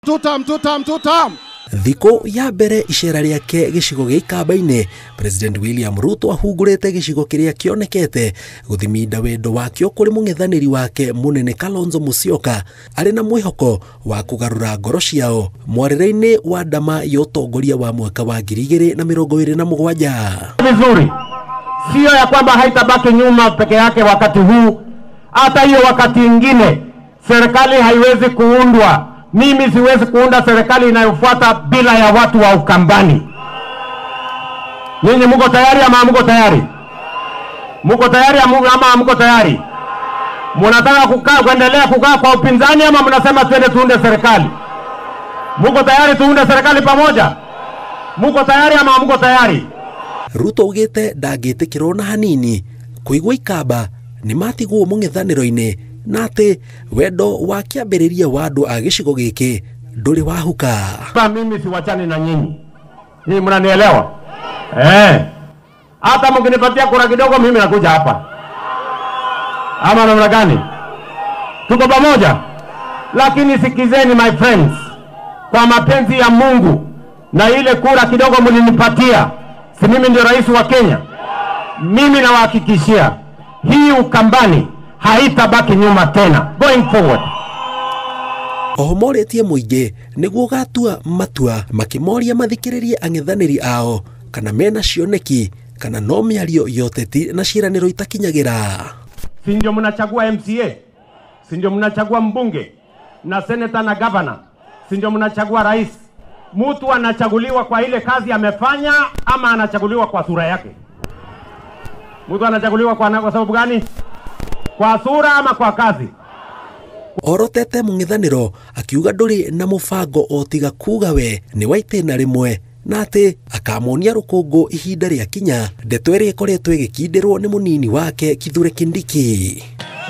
Tutam, tutam, tutam. Thikũ ya mbere icera rĩake gĩcigo gĩa Ikamba-inĩ, President William Ruto ahungurĩte gĩcigo kĩrĩa kĩonekete gũthiminda wendo wakĩo kũrĩ mũng'ethanĩri wake mũnene Kalonzo Musyoka, arĩ na mwĩhoko wa kũgarũra ngoro ciao mwarĩre-inĩ wa ndama ya ũtongoria wa mwaka wa 2027. Vizuri, sio ya kwamba haitabaki nyuma peke yake wakati huu, hata hiyo wakati ingine serikali haiwezi kuundwa. Mimi siwezi kuunda serikali inayofuata bila ya watu wa Ukambani. Ninyi mko tayari ama mko tayari? Mko tayari ama mko tayari? Mnataka kukaa kuendelea kukaa kwa upinzani ama mnasema twende tuunde serikali? Mko tayari tuunde serikali pamoja? Mko tayari ama mko tayari? Ruto augĩte ndangĩtĩkĩrwo na hanini kũigua Ikamba nĩ matigwo mũng'ethanĩro-inĩ na atĩ wendo wa kĩambĩrĩria wa andũ a gĩcigo gĩkĩ ndũrĩ wahuka. Mimi siwachani na nyinyi. Nyinyi mnanielewa? Hata mkinipatia kura kidogo mimi nakuja hapa. Ama namna gani? Tuko pamoja? Lakini sikizeni my friends, kwa mapenzi ya Mungu na ile kura kidogo mlinipatia, si mimi ndio rais wa Kenya? Mimi nawahakikishia hii Ukambani haitabaki nyuma tena going forward. Oho morĩtie mũingĩ nĩguo gatua matua makĩmoria mathikĩrĩrie ang'ethanĩri ao kana mena cioneki kana no mĩario ya ũteti na ciĩranĩro itakinyagĩra. Si ndio mnachagua MCA? Si ndio mnachagua mbunge na senator na governor? Si ndio mnachagua rais? Mtu anachaguliwa kwa ile kazi amefanya ama anachaguliwa kwa sura yake? Mtu anachaguliwa kwa sababu gani? Kwa sura ama kwa kazi? Orotete mũng'ethanĩro akiuga ndũrĩ na mũbango o tiga kuga we nĩ wa itĩna rĩmwe na atĩ akamonia rũkũngũ ihinda rĩa kinya, ndeto ĩrĩa ĩkoretwo ĩgĩkindĩrwo nĩ mũnini wake Kithure Kindiki.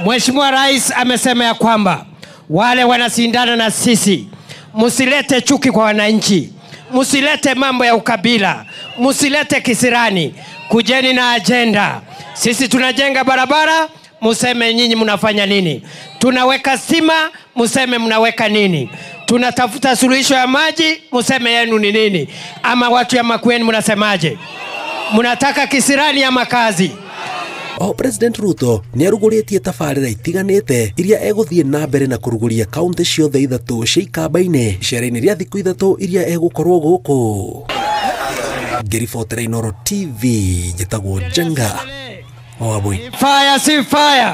Mheshimiwa Rais amesema ya kwamba wale wanashindana na sisi, msilete chuki kwa wananchi, msilete mambo ya ukabila, msilete kisirani, kujeni na agenda. Sisi tunajenga barabara, museme nyinyi mnafanya nini? Tunaweka stima, museme mnaweka nini? Tunatafuta suluhisho ya maji, museme yenu ni nini? Ama watu ya Makueni mnasemaje? Mnataka kisirani ama kazi? O President Ruto nĩ arugũrĩtie tabarĩra itiganĩte iria egũthiĩ na mbere na kũrugũria kaunti ciothe ithatũ cia Ikamba-inĩ icera-inĩ rĩa thikũ ithatũ iria egũkorwo gũkũ. Ngĩribotera Inooro TV, njĩtagwo Njenga Wabui. Fire si fire.